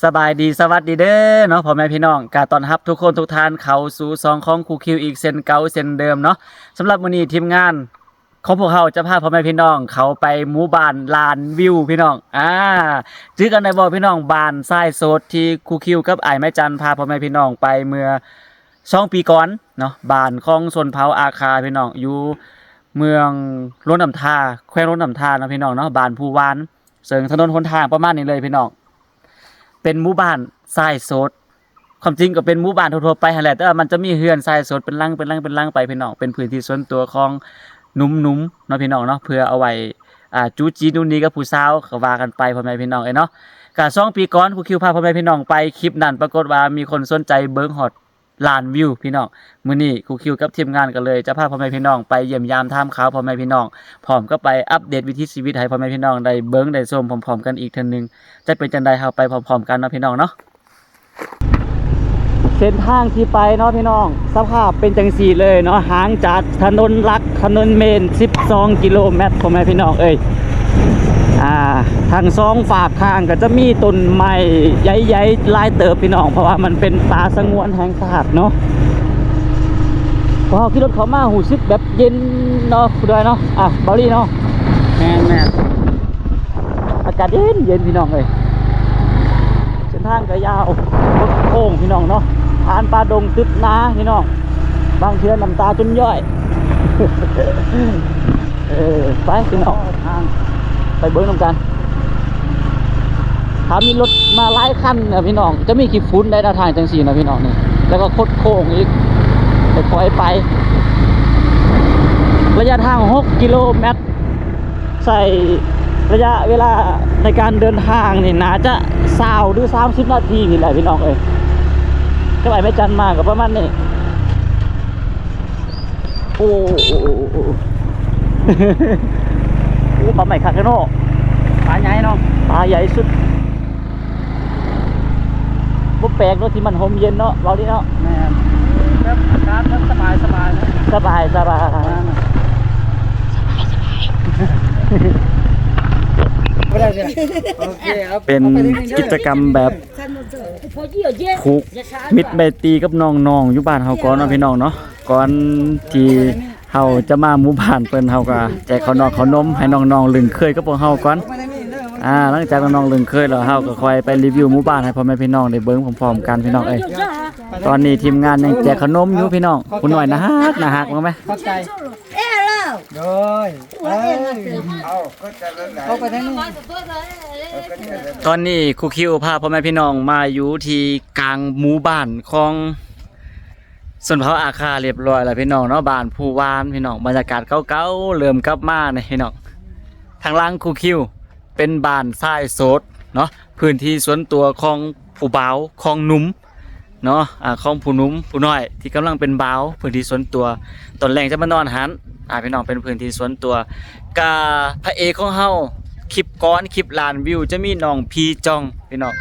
ສະບາຍດີ ສະຫວັດດີເດີເນາະ ພໍ່ແມ່ພີ່ນ້ອງ ກະຕ້ອນຮັບທຸກຄົນທຸກທ່ານເຂົ້າສູ່ຊ່ອງຂອງຄູຄິວອີກເຊັ່ນເກົ່າເຊັ່ນເດີມເນາະ. ສຳລັບມື້ນີ້ທີມງານຂອງພວກເຮົາຈະພາພໍ່ແມ່ພີ່ນ້ອງເຂົ້າໄປໝູ່ບ້ານລານວິວພີ່ນ້ອງ. ອາ ຈື່ກັນໄດ້ບໍ່ພີ່ນ້ອງ ບ້ານຊາຍໂສດທີ່ຄູຄິວກັບອ້າຍໄມ້ຈັນພາພໍ່ແມ່ພີ່ນ້ອງໄປເມື່ອສອງປີກ່ອນເນາະ ບ້ານຂອງຊົນເຜົ່າອາຄາພີ່ນ້ອງ ຢູ່ເມືອງຫຼວງນ້ຳທາ ແຂວງຫຼວງນ້ຳທາເນາະພີ່ນ້ອງເນາະ ບ້ານພູວານ. ເຊິ່ງຖະໜົນຫົນທາງປະມານນີ້ເລີຍພີ່ນ້ອງ ເປັນໝູ່ບ້ານຊາຍໂສດ. ຄວາມຈິງກໍເປັນໝູ່ບ້ານທົ່ວໆໄປຫັ້ນແຫຼະ ແຕ່ວ່າມັນຈະມີເຮືອນຊາຍໂສດເປັນຫຼັງ ເປັນຫຼັງ ເປັນຫຼັງໄປພີ່ນ້ອງ ເປັນພື້ນທີ່ສ່ວນຕົວຂອງໜຸ່ມໆເນາະພີ່ນ້ອງເນາະ ເພື່ອເອົາໄວ້ ອາ ຈູຈີນູນີກັບຜູ້ສາວ ກໍວ່າກັນໄປພໍ່ແມ່ພີ່ນ້ອງເອີຍເນາະ. ກະສອງປີກ່ອນ ຄູຄິວພາພໍ່ແມ່ພີ່ນ້ອງໄປ ຄລິບນັ້ນປາກົດວ່າມີຄົນສົນໃຈເບິ່ງຮອດ ລ້ານວິວພີ່ນ້ອງ. ມື້ນີ້ຄູຄິວກັບທີມງານກໍເລີຍຈະພາພໍ່ແມ່ພີ່ນ້ອງໄປຢ້ຽມຢາມຖາມຂ່າວພໍ່ແມ່ພີ່ນ້ອງ ພ້ອມກັບໄປອັບເດດວິຖີຊີວິດໃຫ້ພໍ່ແມ່ພີ່ນ້ອງໄດ້ເບິ່ງໄດ້ຊົມພ້ອມໆກັນອີກເທື່ອໜຶ່ງ. ຈະເປັນຈັ່ງໃດ ເຮົາໄປພ້ອມໆກັນເນາະພີ່ນ້ອງເນາະ. ເສັ້ນທາງທີ່ໄປເນາະພີ່ນ້ອງ ສະພາບເປັນຈັ່ງຊີ້ເລີຍເນາະ ຫ່າງຈາກຖະໜົນຫຼັກ ຖະໜົນເມນສິບສອງກິໂລແມັດ ພໍ່ແມ່ພີ່ນ້ອງເອີຍ. ອາ ທັງສອງຟາກຂ້າງກໍຈະມີຕົ້ນໄມ້ໃຫຍ່ໆຫຼາຍເຕີບພີ່ນ້ອງ ເພາະວ່າມັນເປັນປ່າສະຫງວນແຫ່ງຊາດເນາະ. ພໍເຮົາຂີ່ລົດເຂົ້າມາຮູ້ສຶກແບບເຢັນເນາະ ຜູ້ດອຍເນາະ ອາ ເບົາລີເນາະ. ແມ່ນໆ ອາກາດເຢັນໆ ພີ່ນ້ອງເອີຍ. ເສັ້ນທາງກໍຍາວ ຄົດໂຄ້ງພີ່ນ້ອງເນາະ ຜ່ານປ່າດົງຕຶບໜາພີ່ນ້ອງ ບາງເທື່ອນ້ຳຕາຈົນຍ້ອຍ. ເອີ ໄປພີ່ນ້ອງ ໄປເບິ່ງນຳກັນ. ຖ້າມີລົດມາຫຼາຍຄັນນະພີ່ນ້ອງ ຈະມີຂີ້ຝຸ່ນໄດ໋ນະ ທາງຈັ່ງຊີ້ນະພີ່ນ້ອງນີ້ ແລ້ວກໍຄົດໂຄ້ງອີກ ຄ່ອຍໆໄປ. ໄລຍະທາງຫົກກິໂລແມັດ ໃຊ້ໄລຍະເວລາໃນການເດີນທາງນີ້ ໜ້າຈະຊາວຫຼືສາມສິບນາທີນີ້ແຫຼະພີ່ນ້ອງເອີຍ. ກັບອ້າຍແມ່ຈັນມາກໍປະມານນີ້. ໂອ້ ໂອ້ ໂອ້ ໂອ້ ໂອ້ ປາໄໝ້ຄັກແທ້ເນາະ ປາໃຫຍ່ເນາະ ປາໃຫຍ່ສຸດ. ບໍ່ແປກເນາະທີ່ມັນຮົ່ມເຢັນເນາະ ເວົ້າດີເນາະ. ແມ່ນ ແບບອາກາດແບບສະບາຍໆເນາະ ສະບາຍໆ ປະມານນັ້ນ ບໍ່ໄດ້ເລີຍ. ໂອເຄ ເອົາ ເປັນ ເອົາໄປເລື້ອຍໆ ກິດຈະກຳແບບ ຜູກມິດໄມຕີກັບນ້ອງໆຢູ່ບ້ານເຮົາກ່ອນເນາະພີ່ນ້ອງເນາະ. ກ່ອນທີ່ເຮົາຈະມາໝູ່ບ້ານເພິ່ນ ເຮົາກໍແຈກເຂົ້ານອກເຂົ້ານົມໃຫ້ນ້ອງໆລຶ້ງເຄີຍກັບພວກເຮົາກ່ອນ. ອາ ຫຼັງຈາກນ້ອງໆລຶ້ງເຄີຍແລ້ວ ເຮົາກໍຄ່ອຍໄປຣີວິວໝູ່ບ້ານໃຫ້ພໍ່ແມ່ພີ່ນ້ອງໄດ້ເບິ່ງພ້ອມໆກັນພີ່ນ້ອງເອີຍ. ຕອນນີ້ທີມງານຍັງແຈກເຂົ້ານົມຢູ່ພີ່ນ້ອງ. ຜູ້ນ້ອຍໜ້າຮັກ ໜ້າຮັກ ເບິ່ງໄໝ? ຂອບໃຈ. ໂດຍ ເອີ ເອົາ ເຂົ້າໄປທາງນີ້. ຕອນນີ້ຄູຄິວພາພໍ່ແມ່ພີ່ນ້ອງມາຢູ່ທີ່ກາງໝູ່ບ້ານຂອງຊົນເຜົ່າອາຄາຮຽບຮ້ອຍແລ້ວພີ່ນ້ອງເນາະ ບ້ານພູວານພີ່ນ້ອງ. ບັນຍາກາດເກົ່າໆເລີ່ມກັບມານີ້ພີ່ນ້ອງ. ທາງຫຼັງຄູຄິວເປັນບ້ານຊາຍໂສດເນາະ ພື້ນທີ່ສ່ວນຕົວຂອງຜູ້ບ່າວ ຂອງໜຸ່ມ ເນາະ ອາ ຂອງຜູ້ໜຸ່ມຜູ້ນ້ອຍທີ່ກຳລັງເປັນບ່າວ ພື້ນທີ່ສ່ວນຕົວ ຕອນແລງຈະມານອນຫັ້ນ ອາ ພີ່ນ້ອງ ເປັນພື້ນທີ່ສ່ວນຕົວ. ກະພະເອກຂອງເຮົາ ຄລິບກ່ອນ ຄລິບລ້ານວິວ ຈະມີນ້ອງພີຈອງ ພີ່ນ້ອງ.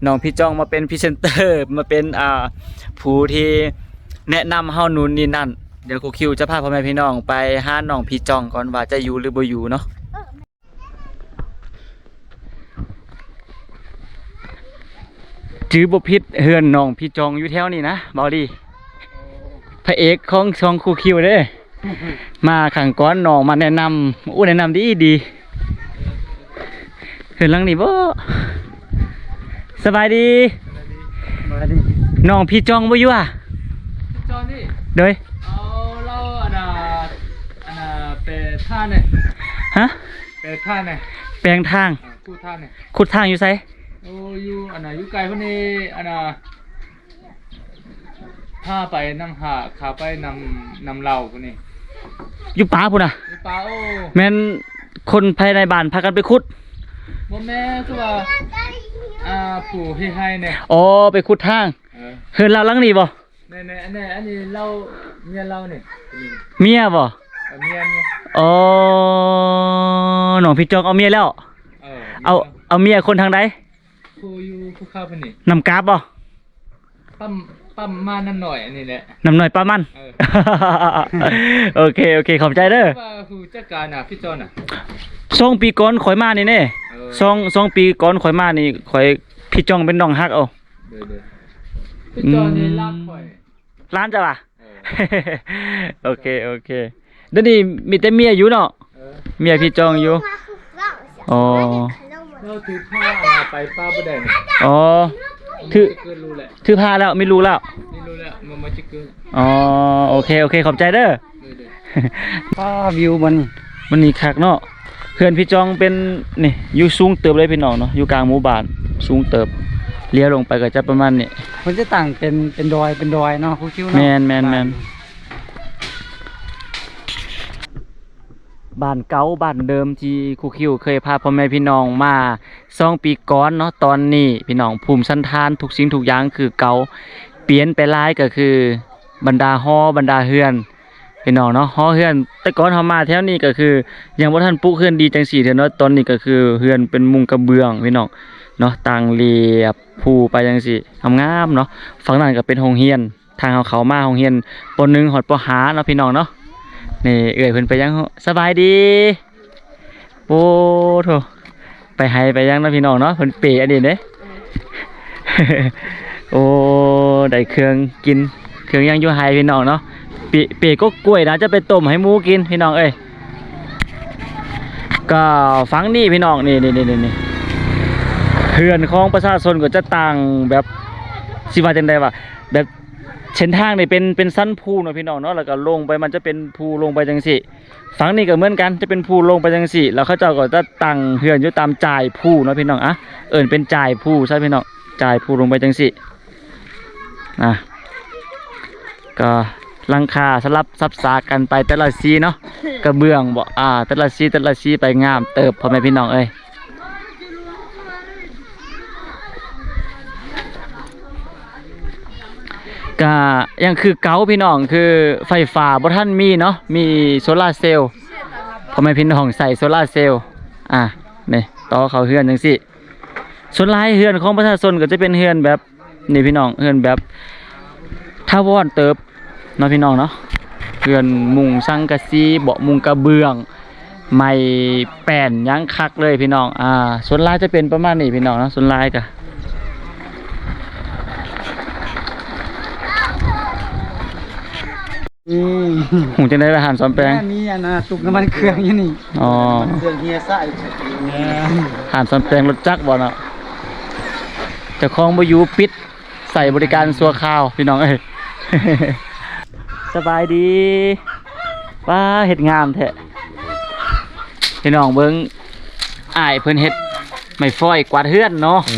ນ້ອງພີຈອງມາເປັນພຣີເຊັນເຕີ ມາເປັນ ອາ ຜູ້ທີ່ແນະນຳເຮົານູ່ນນີ້ນັ້ນ. ດຽວຄູຄິວຈະພາພໍ່ແມ່ພີ່ນ້ອງໄປຫານ້ອງພີຈອງກ່ອນວ່າຈະຢູ່ຫຼືບໍ່ຢູ່ເນາະ. ຈື່ບໍ່ຜິດເຮືອນນ້ອງພີຈອງຢູ່ແຖວນີ້ນະ ເບົາລີ ພະເອກຂອງຊ່ອງຄູຄິວເດ້. ມາຄັ້ງກ່ອນນ້ອງມາແນະນຳ ໂອ້ ແນະນຳດີໆ. ເຮືອນຫຼັງນີ້ບໍ? ສະບາຍດີ ສະບາຍດີ ນ້ອງພີຈອງບໍ່ຢູ່ຫວາ? ພີຈອງນີ້ ໂດຍ ເອົາ ລາວ ອັນນ່າ ອັນນ່າ ໄປທ່ານນີ້ ຮະ? ແປງທາງນີ້ ແປງທາງ ອາ ຂຸດທາງນີ້ ຂຸດທາງຢູ່ໃສ? ໂອ້ ຢູ່ອັນນ່າ ຢູ່ໄກພຸ້ນນີ້ ອັນນ່າ ພາໄປນຳຫາ ຂາໄປນຳ ນຳລາວພຸ້ນນີ້ ຢູ່ປ່າພຸ້ນນະ ຢູ່ປ່າ. ໂອ້ ແມ່ນຄົນພາຍໃນບ້ານພາກັນໄປຂຸດ? ບໍ່ແມ່ນ ຄືວ່າ ອ່າ ຜູ້ເຮັດໄຮ່ນີ້ ອໍ ໄປຂຸດທາງ. ເອີ ເຮືອນລາວຫຼັງນີ້ບໍ? ແມ່ນໆ ອັນນີ້ ອັນນີ້ລາວ ເມຍລາວນີ້ ເມຍບໍ? ເອີ ເມຍ ເມຍ. ອໍ ນ້ອງພີຈອງເອົາເມຍແລ້ວ? ເອີ ເອົາ ເອົາເມຍຄົນທາງໃດ? ຜູ້ຢູ່ພູຂາວເພິ່ນນີ້ ນ້ຳກາບບໍ? ປ້ຳ ປ້ຳມານ້ຳນ້ອຍອັນນີ້ແຫຼະ ນ້ຳນ້ອຍປ້ຳມັນ. ເອີ ໂອເຄ ໂອເຄ ຂອບໃຈເດີ. ວ່າຜູ້ຈັດການນະ ພີຈອງນະ ສອງປີກ່ອນຂ້ອຍມານີ້ເດ້. ເອີ ສອງ ສອງປີກ່ອນຂ້ອຍມານີ້ ຂ້ອຍ ເພ ພີ່ຈ່ອງເປັນນ້ອງຮັກເອົາ. ໂດຍໆ ພີ່ຈ່ອງນີ້ ອືມ ຮັກຂ້ອຍ ຫຼານເຈົ້າຫວາ? ເອີ ໂອເຄ ໂອເຄ ດຽວນີ້ມີແຕ່ເມຍຢູ່ເນາະ. ເອີ ເມຍພີ່ຈ່ອງຢູ່. ອໍ ເຮົາຖືພາໄປປ້າບໍ່ໄດ້ນະ. ອໍ ຖື ຖືພາແລ້ວ ມີລູກແລ້ວ ມີລູກແລ້ວ ມາ ມາຈິກເກີນ. ອໍ ໂອເຄ ໂອເຄ ຂອບໃຈເດີ. ໂດຍໆ ວ້າ ວິວມັນ ມັນນີ້ຄັກເນາະ. ເຮືອນພີ່ຈ່ອງເປັນ ນີ້ ຢູ່ສູງເຕີບເລີຍພີ່ນ້ອງເນາະ ຢູ່ກາງໝູ່ບ້ານ ສູງເຕີບ ລ້ຽວລົງໄປກໍຈະປະມານນີ້. ເພິ່ນຈະຕັ້ງເປັນ ເປັນດອຍ ເປັນດອຍເນາະ ຄູຄິວເນາະ. ແມ່ນໆໆ ບ້ານເກົ່າບ້ານເດີມທີ່ຄູຄິວເຄີຍພາພໍ່ແມ່ພີ່ນ້ອງມາສອງປີກ່ອນເນາະ. ຕອນນີ້ພີ່ນ້ອງ ພູມສັນຖານທຸກສິ່ງທຸກຢ່າງຄືເກົ່າ ປ່ຽນໄປຫຼາຍ ກໍຄືບັນດາຫໍ ບັນດາເຮືອນ ພີ່ນ້ອງເນາະ. ຫໍເຮືອນ ແຕ່ກ່ອນເຮົາມາແຖວນີ້ກໍຄືຍັງບໍ່ທັນປຸກເຮືອນດີຈັ່ງຊີ້ເທື່ອເນາະ. ຕອນນີ້ກໍຄືເຮືອນເປັນມຸງກະເບື້ອງພີ່ນ້ອງເນາະ ຕັ້ງລຽບພູໄປຈັ່ງຊີ້ ງາມໆເນາະ. ຝັ່ງນັ້ນກໍເປັນໂຮງຮຽນ ທາງເຮົາເຂົ້າມາໂຮງຮຽນ ປໍໜຶ່ງ ຮອດ ປໍຫ້າ ເນາະ ພີ່ນ້ອງເນາະ. ນີ້ເອື້ອຍເພິ່ນໄປຍັງ ສະບາຍດີ. ໂອ້ໂທ້ ໄປໄຮ່ໄປຫຍັງເນາະພີ່ນ້ອງເນາະ. ເພິ່ນເປອັນນີ້ເດ້. ໂອ້ ໄດ້ເຄື່ອງກິນເຄື່ອງຫຍັງຢູ່ໄຮ່ພີ່ນ້ອງເນາະ. ເປ ເປກົກກ້ວຍນະ ຈະໄປຕົ້ມໃຫ້ໝູກິນພີ່ນ້ອງເອີຍ. ກໍຝັ່ງນີ້ພີ່ນ້ອງ ນີ້ ນີ້ ນີ້ ນີ້ ເຮືອນຂອງປະຊາຊົນກໍຈະຕັ້ງແບບ ຊິວ່າຈັ່ງໃດວະ ແບບເສັ້ນທາງນີ້ເປັນ ເປັນສັນພູເນາະພີ່ນ້ອງເນາະ. ແລ້ວກໍລົງໄປ ມັນຈະເປັນພູລົງໄປຈັ່ງຊີ້. ຝັ່ງນີ້ກໍເໝືອນກັນ ຈະເປັນພູລົງໄປຈັ່ງຊີ້ ແລ້ວເຂົາເຈົ້າກໍຈະຕັ້ງເຮືອນຢູ່ຕາມຈ່າຍພູເນາະພີ່ນ້ອງ. ອະ ເອີ້ນເປັນຈ່າຍພູຊະພີ່ນ້ອງ ຈ່າຍພູລົງໄປຈັ່ງຊີ້. ອາ ກໍຫຼັງຄາສະຫຼັບສັບສາກັນໄປ ແຕ່ລະສີເນາະ ກະເບື້ອງບໍ ອາ ແຕ່ລະສີ ແຕ່ລະສີໄປ ງາມເຕີບ ພໍ່ແມ່ພີ່ນ້ອງເອີຍ. ກະຍັງຄືເກົ່າພີ່ນ້ອງ ຄືໄຟຟ້າບໍ່ທັນມີເນາະ ມີໂຊລາເຊວ ພໍ່ແມ່ພີ່ນ້ອງໃຊ້ໂຊລາເຊວ. ອາ ນີ້ ຕໍ່ເຂົ້າເຮືອນຈັ່ງຊີ້. ສ່ວນຫຼາຍເຮືອນຂອງປະຊາຊົນກໍຈະເປັນເຮືອນແບບນີ້ພີ່ນ້ອງ ເຮືອນແບບຖາວອນເຕີບເນາະພີ່ນ້ອງເນາະ. ເຮືອນມຸງສັງກະສີ ເບາະມຸງກະເບື້ອງ ໄມ້ແປ້ນ ຍັງຄັກເລີຍພີ່ນ້ອງ. ອາ ສ່ວນຫຼາຍຈະເປັນປະມານນີ້ພີ່ນ້ອງເນາະ ສ່ວນຫຼາຍກະ ອືມ ຮູ້ຈັ່ງໃດລະ ຮ້ານສ້ອມແປງ? ແມ່ມີອັນນ່າ ຕຸກນ້ຳມັນເຄື່ອງຢູ່ນີ້. ອໍ ເຄື່ອງເຮຍຊະ ຮ້ານສ້ອມແປງລົດຈັກບໍເນາະ. ເຈົ້າຂອງບໍ່ຢູ່ ປິດໃຊ້ບໍລິການຊົ່ວຄາວພີ່ນ້ອງເອີຍ. ສະບາຍດີ. ປ້າ ເຮັດງາມແທ້ພີ່ນ້ອງ. ເບິ່ງ ອ້າຍເພິ່ນເຮັດໄມ້ຟອຍກວາດເຮືອນເນາະ. ອື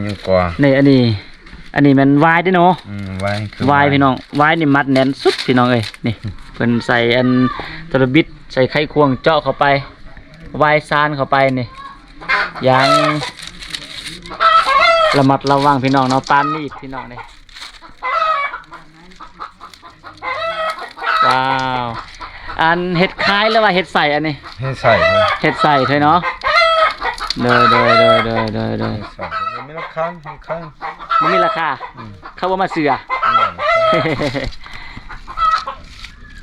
ມ ຍັງກວ່າ ນີ້ ອັນນີ້ ອັນນີ້ແມ່ນຫວາຍເດ້ເນາະ. ອືມ ຫວາຍ ຄືຫວາຍ ຫວາຍພີ່ນ້ອງ. ຫວາຍນີ້ມັດແໜ້ນສຸດພີ່ນ້ອງເອີຍ. ນີ້ ເພິ່ນໃສ່ອັນຕະລະບິດ ໃສ່ໄຂຄວງເຈາະເຂົ້າໄປ ຫວາຍຊານເຂົ້າໄປນີ້ ຢ່າງລະມັດລະວັງພີ່ນ້ອງເນາະ. ປານນີ້ພີ່ນ້ອງນີ້ ວ້າວ ອັນເຮັດຄາຍ ຫຼືວ່າເຮັດໃສ່ອັນນີ້? ເຮັດໃສ່ ເຮັດໃສ່ເລີຍເນາະ. ໂດຍ ໂດຍ ໂດຍ ໂດຍ ໂດຍ ໂດຍ. ເຮັດໃສ່ ມີລາຄາ ມີລາຄາ. ອືມ ເຂົາບໍ່ມາເຊື່ອ. ອືມ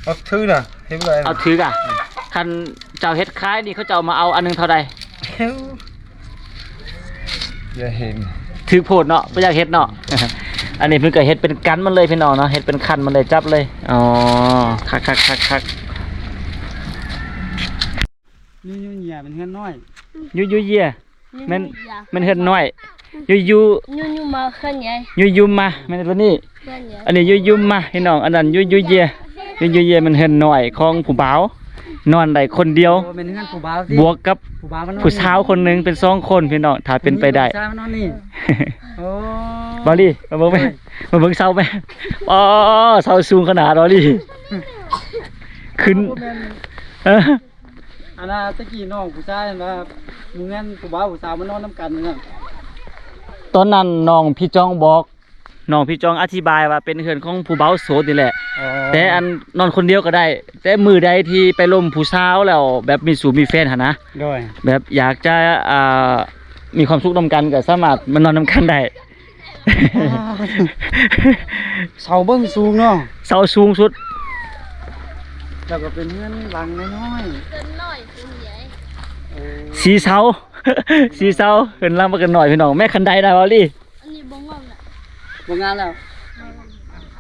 ເອົາຖືນະ ເຮັດບໍ່ໄດ້ ເອົາຖືກະ. ອືມ ຄັນເຈົ້າເຮັດຂາຍນີ້ ເຂົາເຈົ້າມາເອົາອັນໜຶ່ງເທົ່າໃດ? ຢ່າເຫັນ ຖືກໂພດເນາະ ບໍ່ຢາກເຮັດເນາະ. ອັນນີ້ເພິ່ນກໍເຮັດເປັນກັນມັນເລີຍພີ່ນ້ອງເນາະ ເຮັດເປັນຄັນມັນເລີຍ ຈັບເລີຍ. ອໍ ຄັກໆໆໆ. ຢູຢູເຢຍ ແມ່ນເຮືອນນ້ອຍ. ຢູຢູເຢຍ ແມ່ນ ແມ່ນເຮືອນນ້ອຍ. ຢູຢູ ຢູຢູມາ ເຮືອນໃຫຍ່. ຢູຢູມາ ແມ່ນຕົວນີ້. ເຮືອນໃຫຍ່ ອັນນີ້ຢູຢູມາພີ່ນ້ອງ. ອັນນັ້ນຢູຢູເຢຍ ຢູຢູເຢຍແມ່ນເຮືອນນ້ອຍຂອງຜູ້ບ່າວ ນອນໄດ້ຄົນດຽວ. ໂອ້ ແມ່ນເຮືອນຜູ້ບ່າວຕິ ບວກກັບຜູ້ບ່າວມານອນ ຜູ້ສາວຄົນໜຶ່ງ ເປັນສອງຄົນພີ່ນ້ອງ ຖ້າເປັນໄປໄດ້. ຜູ້ຊາຍມານອນນີ້. ໂອ້ ບາລີ ມາເບິ່ງແມ ໂດຍ ມາເບິ່ງເສົາແມ. ອໍ ເສົາສູງຂະໜາດ ບາລີ ຂຶ້ນ ໂອ້ ບໍ່ແມ່ນ ເອີ ອັນນ່າ ແຕ່ກີ້ນ້ອງຜູ້ຊາຍຫັ້ນວ່າ ມີເຮືອນຜູ້ບ່າວຜູ້ສາວມານອນນຳກັນນັ້ນ. ຕອນນັ້ນນ້ອງພີ່ຈ່ອງບອກ ນ້ອງພີ່ຈ່ອງອະທິບາຍວ່າເປັນເຮືອນຂອງຜູ້ບ່າວໂສດນີ້ແຫຼະ. ອໍ ແຕ່ອັນນອນຄົນດຽວກໍໄດ້ ແຕ່ມື້ໃດທີ່ໄປລົມຜູ້ສາວແລ້ວ ແບບມີຊູ້ມີແຟນຫັ້ນນະ ໂດຍ ແບບຢາກຈະ ອ່າ ມີຄວາມສຸກນຳກັນ ກໍສາມາດມານອນນຳກັນໄດ້. ເສົາເບິ່ງສູງເນາະ ເສົາສູງສຸດ ແລ້ວກໍເປັນເຮືອນຫຼັງນ້ອຍໆ ເຮືອນນ້ອຍເຮືອນໃຫຍ່. ໂອ້ ສີ່ເສົາ ສີ່ເສົາ ເຮືອນຫຼັງບັກໜ້ອຍພີ່ນ້ອງ. ແມ່ ຄັນໄດນະ ເວົ້າລີ ອັນນີ້ບໍ່ງາມລະ ບໍ່ງາມແລ້ວ.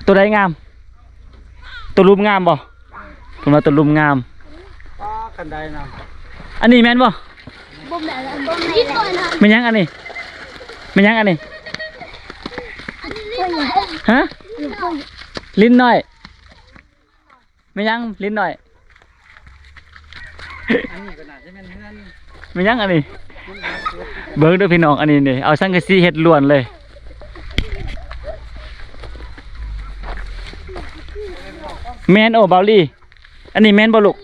ໂຕໃດງາມ? ໂຕລຸ່ມງາມບໍ່? ເພິ່ນວ່າໂຕລຸ່ມງາມ. ອໍ ຄັນໄດນະ. ອັນນີ້ແມ່ນບໍ່? ບໍ່ແມ່ນ ອັນນີ້ ແມ່ນຫຍັງອັນນີ້? ແມ່ນຫຍັງອັນນີ້? ຮະ? ລິ້ນນ້ອຍ. ແມ່ນຫຍັງ ລິ້ນນ້ອຍ? ອັນນີ້ກໍໜ້າຈະແມ່ນເຮືອນ. ແມ່ນຫຍັງອັນນີ້? ເບິ່ງເດີພີ່ນ້ອງ ອັນນີ້ນີ້ ເອົາສັງກະສີເຮັດລ້ວນເລີຍ. ແມ່ນ ໂອ້ ເບົາລີ ອັນນີ້ແມ່ນບໍ່ລູກ?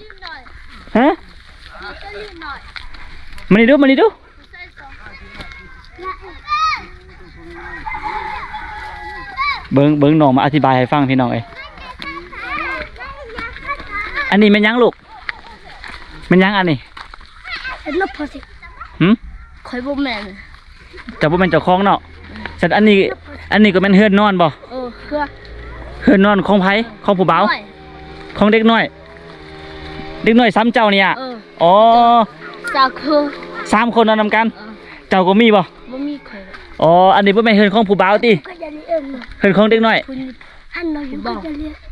ຮະ? ມານີ້ດູ ມານີ້ດູ. ເບິ່ງ ເບິ່ງນ້ອງມາອະທິບາຍໃຫ້ຟັງພີ່ນ້ອງເອີຍ. ອັນນີ້ແມ່ນຫຍັງລູກ? ແມ່ນຫຍັງອັນນີ້? ເປັນນົກພໍຊິ. ຫື? ຂ້ອຍບໍ່ແມ່ນ. ເຈົ້າບໍ່ແມ່ນເຈົ້າຂອງເນາະ. ຊັ້ນອັນນີ້ ອັນນີ້ກໍແມ່ນເຮືອນນອນບໍ່? ເອີ ເຮືອນ ເຮືອນນອນຂອງໃຜ? ຂອງຜູ້ບ່າວ? ຂອງເດັກນ້ອຍ. ເດັກນ້ອຍສ່ຳເຈົ້ານີ້ອະ? ເອີ ອໍ ສາມຄົນ ສາມຄົນນອນນຳກັນ. ເອີ ເຈົ້າກໍມີບໍ່? ບໍ່ມີຂ້ອຍ. ອໍ ອັນນີ້ບໍ່ແມ່ນເຮືອນຂອງຜູ້ບ່າວຕິ? ເຮືອນຂອງເດັກນ້ອຍ ຜູ້ບ່າວ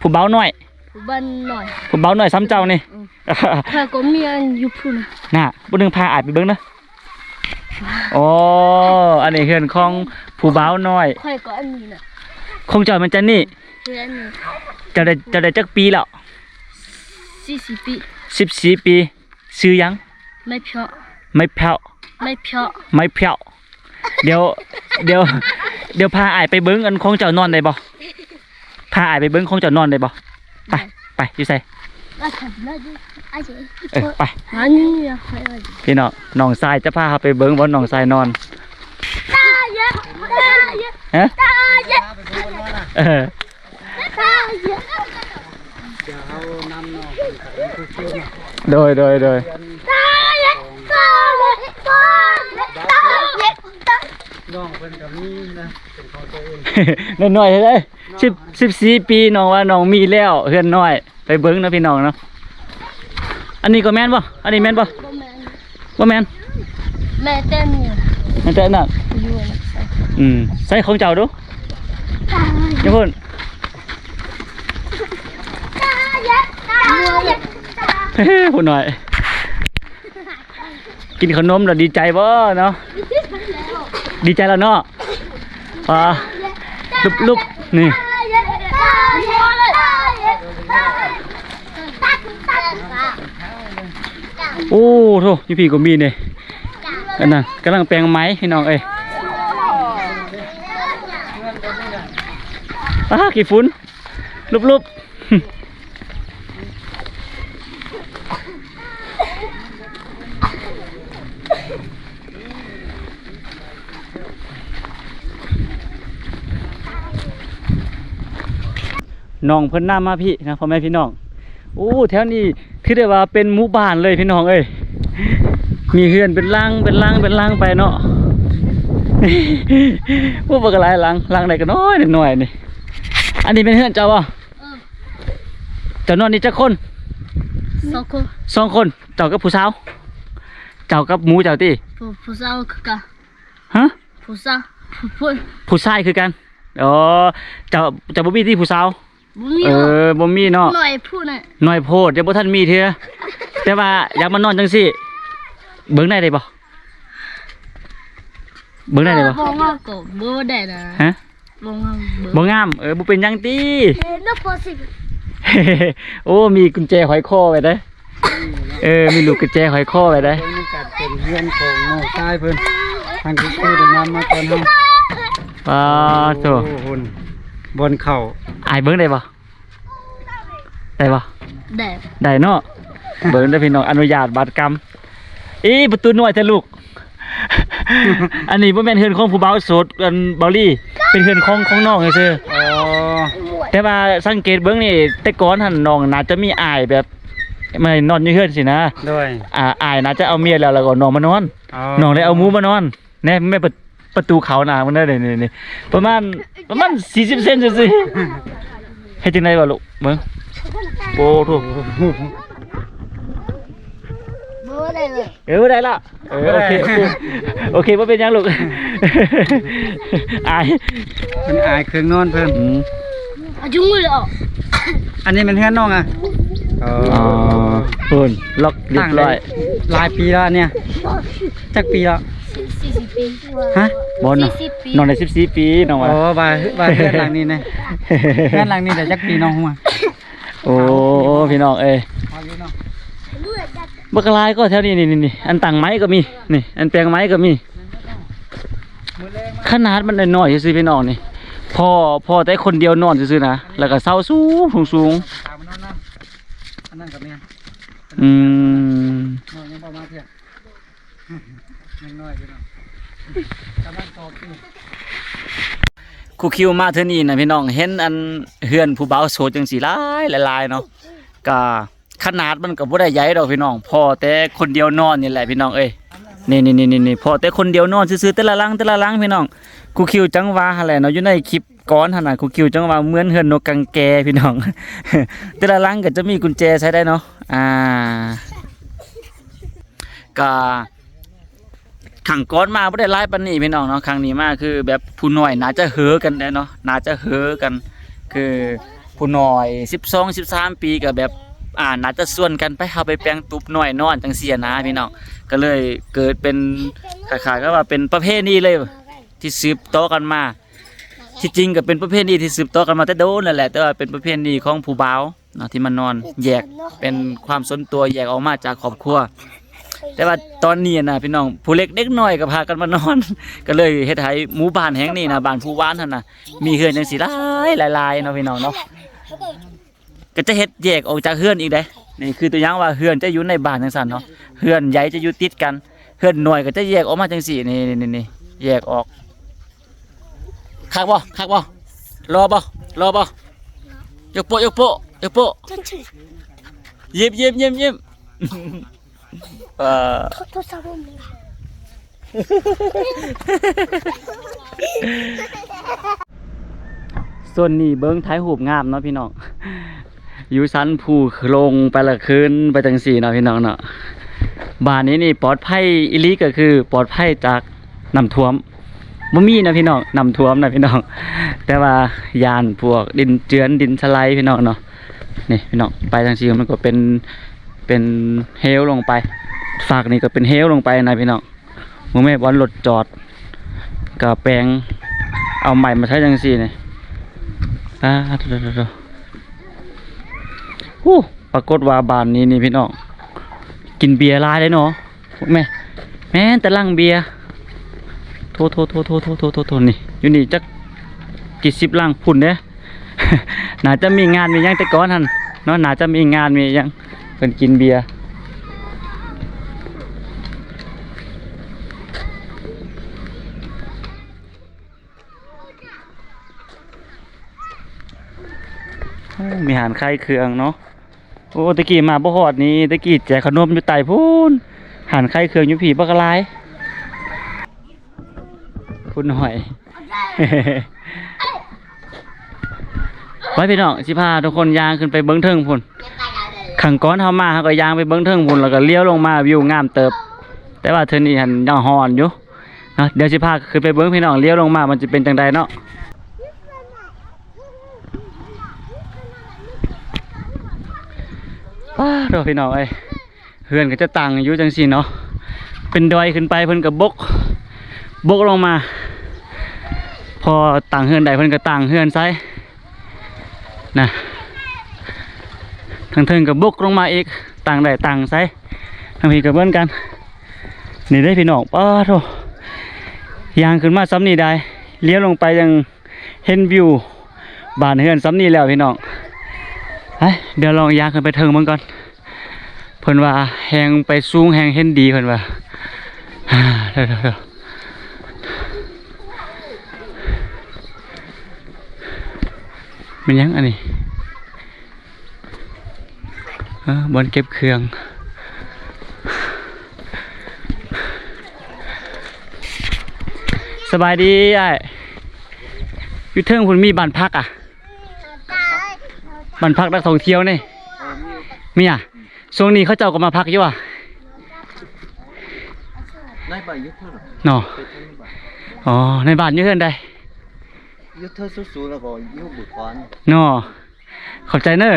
ຜູ້ບ່າວນ້ອຍ ຜູ້ບ່າວນ້ອຍສ່ຳເຈົ້ານີ້. ເອີ ຂ້ອຍກໍມີອັນຢູ່ພຸ້ນນະ. ນະ ຜູ້ໜຶ່ງພາອ້າຍໄປເບິ່ງເດີ. ອໍ ອັນນີ້ເຮືອນຂອງຜູ້ບ່າວນ້ອຍ. ຂ້ອຍກໍອັນນີ້ນະ. ຂອງເຈົ້າແມ່ນຈັ່ງນີ້. ເຮືອນນີ້. ເຈົ້າໄດ້ ເຈົ້າໄດ້ຈັກປີແລ້ວ? ສິບສີ່ປີ. ສິບສີ່ປີ. ຊື່ຫຍັງ? ໄມ້ເພາະ ໄມ້ເພາະ ໄມ້ເພາະ ໄມ້ເພາະ. ດຽວ ດຽວ ດຽວພາອ້າຍໄປເບິ່ງອັນຂອງເຈົ້ານອນໄດ້ບໍ່? ພາອ້າຍໄປເບິ່ງຂອງເຈົ້ານອນໄດ້ບໍ່? ໄປ ໄປ ຢູ່ໃສ? ເອີ ໄປ ພີ່ນ້ອງ ນ້ອງຊາຍຈະພາເຮົາໄປເບິ່ງບ່ອນນ້ອງຊາຍນອນ. ຮະ? ເອີ. ໂດຍ ໂດຍ ໂດຍ. ນ້ອງເພິ່ນກໍມີນະ ເປັນຂອງຕົວເອງ. ນ້ອຍໆເດ້. ສິບ ສິບສີ່ປີ ນ້ອງວ່ານ້ອງມີແລ້ວເຮືອນນ້ອຍ. ໄປເບິ່ງເນາະພີ່ນ້ອງເນາະ. ອັນນີ້ກໍແມ່ນບໍ່? ອັນນີ້ແມ່ນບໍ່? ບໍ່ແມ່ນ ບໍ່ແມ່ນ. ແມ່ນແຕ່ນີ້ ແມ່ນແຕ່ນັ້ນ. ຢູ່ອັນນັ້ນ. ອືມ ໃສ່ຂອງເຈົ້າດູ. ຢູ່ພຸ້ນ. ຜູ້ນ້ອຍ ກິນເຂົ້າໜົມແລ້ວດີໃຈບໍ່ເນາະ? ດີໃຈແລ້ວເນາະ. ອ່າ ລຸບໆ ນີ້. ໂອ້ໂທ້ ຢູ່ພີ້ກໍມີເດ້. ອັນນັ້ນກຳລັງແປງໄມ້ ພີ່ນ້ອງເອີຍ. ອ້າ ຂີ້ຝຸ່ນ ລຸບໆ. ນ້ອງເພິ່ນນຳມາພີ້ນະ ພໍ່ແມ່ພີ່ນ້ອງ. ໂອ້ ແຖວນີ້ຖືໄດ້ວ່າເປັນໝູ່ບ້ານເລີຍພີ່ນ້ອງເອີຍ. ມີເຮືອນເປັນຫຼັງ ເປັນຫຼັງ ເປັນຫຼັງໄປເນາະ. ໂອ້ ບັກຫຼາຍຫຼັງ ຫຼັງໃດກໍນ້ອຍໆນີ້. ອັນນີ້ແມ່ນເຮືອນເຈົ້າບໍ່? ເອີ ເຈົ້ານອນນີ້ຈັກຄົນ? ສອງຄົນ. ສອງຄົນ. ເຈົ້າກັບຜູ້ສາວ? ເຈົ້າກັບໝູ່ເຈົ້າຕິ? ຜູ້ ຜູ້ສາວຄືກັນ. ຮະ? ຜູ້ສາວ ຜູ້ ຜູ້ຊາຍຄືກັນ. ອໍ ເຈົ້າ ເຈົ້າບໍ່ມີຕິຜູ້ສາວ? ບໍ່ມີ. ເອີ ບໍ່ມີເນາະ. ໜ້ອຍໂພດນະ. ໜ້ອຍໂພດ ຍັງບໍ່ທັນມີເທື່ອ. ແຕ່ວ່າຢາກມານອນຈັ່ງຊີ້ ເບິ່ງໄດ້ ໄດ້ບໍ່? ເບິ່ງໄດ້ ໄດ້ບໍ່? ບໍ່ງາມກໍບໍ່ໄດ້ນະ. ຮະ? ບໍ່ງາມ ບໍ່ງາມ. ເອີ ບໍ່ເປັນຫຍັງຕິ. ໂອ້ ມີກຸນແຈຫ້ອຍຄໍໄວ້ເດ້. ເອີ ມີລູກກຸນແຈຫ້ອຍຄໍໄວ້ເດ້. ເປັນເຮືອນຂອງນ້ອງຊາຍເພິ່ນ ທາງຄຸນຄູໄດ້ນຳມາກ່ອນເຮົາ. ປາໂທ້ ພຸ້ນ ບ່ອນເຂົ້າ. ອ້າຍເບິ່ງໄດ້ບໍ່? ໄດ້ບໍ່? ໄດ້ ໄດ້ເນາະ. ເບິ່ງເດີພີ່ນ້ອງ ອະນຸຍາດບາດກຳ. ເອີ ປະຕູນ້ອຍແທ້ລູກ. ອັນນີ້ບໍ່ແມ່ນເຮືອນຂອງຜູ້ບ່າວໂສດ ອັນ ເບົາລີ ເປັນເຮືອນຂອງ ຂອງນ້ອງຊື່ໆ. ອໍ ແຕ່ວ່າສັງເກດເບິ່ງນີ້ ແຕ່ກ່ອນຫັ້ນນ້ອງໜ້າຈະມີອ້າຍແບບມານອນຢູ່ເຮືອນຊີ້ນະ. ໂດຍ ອາ ອ້າຍໜ້າຈະເອົາເມຍແລ້ວ ແລ້ວກໍນ້ອງມານອນ. ອໍ ນ້ອງໄດ້ເອົາໝູມານອນ. ແນ່ ແມ່ນປະ ປະຕູເຂົ້ານະ ມັນໄດ້ນີ້ ປະມານ ປະມານສີ່ສິບເຊັນຊື່ໆ. ເຮັດຈັ່ງໃດວະລູກ? ເບິ່ງ ໂອ້ໂທ້. ເອີ ບໍ່ໄດ້ລະ ເອີ ໂອເຄ ໂອເຄ ໂອເຄ ບໍ່ເປັນຫຍັງລູກ ອາຍ ເພິ່ນອາຍເຄື່ອງນອນເພິ່ນ ອືມ ອັນນີ້ແມ່ນເຮືອນນ້ອງອະ ອໍ ພຸ້ນ ລັອກຮຽບຮ້ອຍ ຕັ້ງໄດ້ຫຼາຍປີແລ້ວອັນເນີ້ຍ ຈັກປີແລ້ວ ສີ່ສິບປີ ຮະ ບໍ່ເນາະ ສີ່ສິບປີ ນ້ອງໄດ້ສິບສີ່ປີ ນ້ອງວ່າ ອໍ ວ່າ ວ່າເຮືອນຫຼັງນີ້ນະ ເຮືອນຫຼັງນີ້ໄດ້ຈັກປີນ້ອງຮູ້ ໂອ້ ພີ່ນ້ອງເອີຍ ບັກຫຼາຍກໍແຖວນີ້ ນີ້ໆ ອັນຕັ້ງໄມ້ກໍມີ ນີ້ ອັນແປງໄມ້ກໍມີ ຂະໜາດມັນນ້ອຍໆ ຊື່ໆ ພີ່ນ້ອງນີ້ ພໍ ພໍແຕ່ຄົນດຽວນອນຊື່ໆ ນະ ແລ້ວກໍເສົາສູງໆ ສູງໆ ອັນນັ້ນກໍແມ່ນ ອືມ ນ້ອງຍັງບໍ່ມາເທື່ອ ຍັງນ້ອຍຢູ່ເນາະ ກຳລັງຕອກຢູ່ ຄູຄິວມາເທື່ອນີ້ນະພີ່ນ້ອງ ເຫັນອັນເຮືອນຜູ້ບ່າວໂສດຈັ່ງຊີ້ຫຼາຍໆເນາະ ກະຂະໜາດມັນກະບໍ່ໄດ້ໃຫຍ່ດອກພີ່ນ້ອງ ພໍແຕ່ຄົນດຽວນອນນີ້ແຫຼະພີ່ນ້ອງເອີຍ ນີ້ໆໆໆ ພໍແຕ່ຄົນດຽວນອນຊື່ໆ ແຕ່ລະຫຼັງ ແຕ່ລະຫຼັງພີ່ນ້ອງ ຄູຄິວຈັ່ງວ່າຫັ້ນແຫຼະເນາະ ຢູ່ໃນຄລິບກ່ອນຫັ້ນນະ ຄູຄິວຈັ່ງວ່າເໝືອນເຮືອນນົກກາງແກພີ່ນ້ອງ ແຕ່ລະຫຼັງກໍຈະມີກຸນແຈໃສ່ໄດ້ເນາະ ອ່າ ກະຄັ້ງກ່ອນມາບໍ່ໄດ້ຫຼາຍປານນີ້ພີ່ນ້ອງເນາະ ຄັ້ງນີ້ມາຄືແບບຜູ້ນ້ອຍໜ້າຈະເຫີກັນແດ່ເນາະ ໜ້າຈະເຫີກັນ ຄືຜູ້ນ້ອຍສິບສອງ ສິບສາມປີກໍແບບ ອ່າ ໜ້າຈະຊວນກັນໄປ ເຮົາໄປແປງຕູບນ້ອຍນອນຈັ່ງຊີ້ນະພີ່ນ້ອງ ກໍເລີຍເກີດເປັນຄ້າຍໆກັບວ່າເປັນປະເພນີເລີຍ ທີ່ສືບຕໍ່ກັນມາ ທີ່ຈິງກໍເປັນປະເພນີທີ່ສືບຕໍ່ກັນມາແຕ່ດົນແລ້ວແຫຼະ ແຕ່ວ່າເປັນປະເພນີຂອງຜູ້ບ່າວເນາະ ທີ່ມານອນແຍກເປັນຄວາມສ່ວນຕົວ ແຍກອອກມາຈາກຄອບຄົວ ແຕ່ວ່າຕອນນີ້ນະພີ່ນ້ອງ ຜູ້ເລັກເດັກນ້ອຍກໍພາກັນມານອນ ກໍເລີຍເຮັດໃຫ້ໝູ່ບ້ານແຫ່ງນີ້ນະ ບ້ານພູວານຫັ້ນນະ ມີເຮືອນຈັ່ງຊີ້ຫຼາຍໆເນາະ ພີ່ນ້ອງເນາະ. ກໍຈະເຮັດແຍກອອກຈາກເຮືອນອີກເດ້. ນີ້ຄືຕົວຢ່າງວ່າເຮືອນຈະຢູ່ໃນບ້ານຈັ່ງຊັ້ນເນາະ, ເຮືອນໃຫຍ່ຈະຢູ່ຕິດກັນ, ເຮືອນນ້ອຍກໍຈະແຍກອອກມາຈັ່ງຊີ້. ນີ້ ນີ້ ນີ້ ນີ້ ແຍກອອກ. ຄັກບໍ່? ຄັກບໍ່? ຫຼໍ່ບໍ່? ຫຼໍ່ບໍ່? ຍົກໂປະ ຍົກໂປະ ຍົກໂປະ. ຍິ້ມ ຍິ້ມ ຍິ້ມ ຍິ້ມ. ເອີ ໂທ ໂທລະສັບບໍ່ມີ. ໂຊນນີ້ເບິ່ງຖ່າຍຮູບງາມເນາະພີ່ນ້ອງ, ຢູ່ຊັ້ນພູລົງໄປລະຂຶ້ນໄປຈັ່ງຊີ້ເນາະພີ່ນ້ອງເນາະ. ບ້ານນີ້ນີ້ປອດໄພອີ່ຫຼີ ກໍຄືປອດໄພຈາກນ້ຳຖ້ວມ. ບໍ່ມີນະພີ່ນ້ອງ, ນ້ຳຖ້ວມນະພີ່ນ້ອງ, ແຕ່ວ່າຢ້ານພວກດິນເຈື່ອນດິນສະໄລພີ່ນ້ອງເນາະ. ນີ້ພີ່ນ້ອງ ໄປທາງຊີ້ມັນກໍເປັນ ເປັນເຫວລົງໄປ, ຟາກນີ້ກໍເປັນເຫວລົງໄປນະພີ່ນ້ອງ. ເບິ່ງແມ້ບ່ອນລົດຈອດ ກໍແປງເອົາໄມ້ມາໃຊ້ຈັ່ງຊີ້ນີ້. ອ່າ ໂທ້ໆໆ ໂອ້ ປາກົດວ່າບ້ານນີ້ນີ້ພີ່ນ້ອງ ກິນເບຍຫຼາຍເດ້ເນາະ. ແມ່ ແມ່ນແຕ່ຫຼັງເບຍ. ໂທ້ໆໆໆໆໆ ນີ້ ຢູ່ນີ້ຈັກກີ່ສິບຫຼັງພຸ້ນເດ້. ໜ້າຈະມີງານມີຫຍັງແຕ່ກ່ອນຫັ້ນເນາະ, ໜ້າຈະມີງານມີຫຍັງ ເພິ່ນກິນເບຍ. ໂອ້ ມີຮ້ານຂາຍເຄື່ອງເນາະ. ໂອ້ ແຕ່ກີ້ມາບໍ່ຮອດນີ້, ແຕ່ກີ້ແຈກຂະໜົມຢູ່ໃຕ້ພຸ້ນ, ຮ້ານຂາຍເຄື່ອງຢູ່ພີ້ບັກຫຼາຍ. ຜູ້ນ້ອຍ ໄປພີ່ນ້ອງ ຊິພາທຸກຄົນຍ່າງຂຶ້ນໄປເບິ່ງເທິງພຸ້ນ. ຄັ້ງກ່ອນເຮົາມາ ເຮົາກໍຍ່າງໄປເບິ່ງເທິງພຸ້ນ ແລ້ວກໍລ້ຽວລົງມາ ວິວງາມເຕີບ, ແຕ່ວ່າເທື່ອນີ້ຫັ້ນຍັງຮ້ອນຢູ່. ເນາະ ດຽວຊິພາຂຶ້ນໄປເບິ່ງພີ່ນ້ອງ, ລ້ຽວລົງມາມັນຈະເປັນຈັ່ງໃດເນາະ. ປ້າໂທ້ ພີ່ນ້ອງເອີຍ, ເຮືອນກໍຈະຕັ້ງຢູ່ຈັ່ງຊີ້ເນາະ, ເປັນດອຍຂຶ້ນໄປເພິ່ນກໍບົກ ບົກລົງມາ. ພໍຕັ້ງເຮືອນໄດ້ເພິ່ນກໍຕັ້ງເຮືອນໃສ່ ນະ, ທາງເທິງກໍບົກລົງມາອີກ, ຕັ້ງໄດ້ຕັ້ງໃສ່. ທາງພີ້ກໍເໝືອນກັນ. ນີ້ເດ້ພີ່ນ້ອງ, ປ້າໂທ້ ຍ່າງຂຶ້ນມາສ່ຳນີ້ໄດ້, ລ້ຽວລົງໄປຍັງເຫັນວິວບ້ານເຮືອນສ່ຳນີ້ແລ້ວພີ່ນ້ອງ. ໄປ ດຽວລອງຍ່າງຂຶ້ນໄປເທິງເບິ່ງກ່ອນ. ເພິ່ນວ່າແຮ່ງໄປສູງແຮ່ງເຫັນດີ ເພິ່ນວ່າ. ແມ່ນຫຍັງອັນນີ້? ເອີ ບ່ອນເກັບເຄື່ອງ. ສະບາຍດີອ້າຍ, ຢູ່ເທິງພຸ້ນມີບ້ານພັກອະ? ບ້ານພັກນັກທ່ອງທ່ຽວນີ້ ເອີ ມີ ມີອະ? ຊ່ວງນີ້ເຂົາເຈົ້າກໍມາພັກຢູ່ຫວາ? ເ ໃນບ້ານຢູ່ເທິງເນາະ ເປັນໃນບ້ານ ອໍ ໃນບ້ານຢູ່ເຮືອນໃດ? ຢູ່ເທິງສູງໆ ແລ້ວກໍຢູ່ເບື້ອງຂວານີ້ເນາະ. ຂອບໃຈເນີ.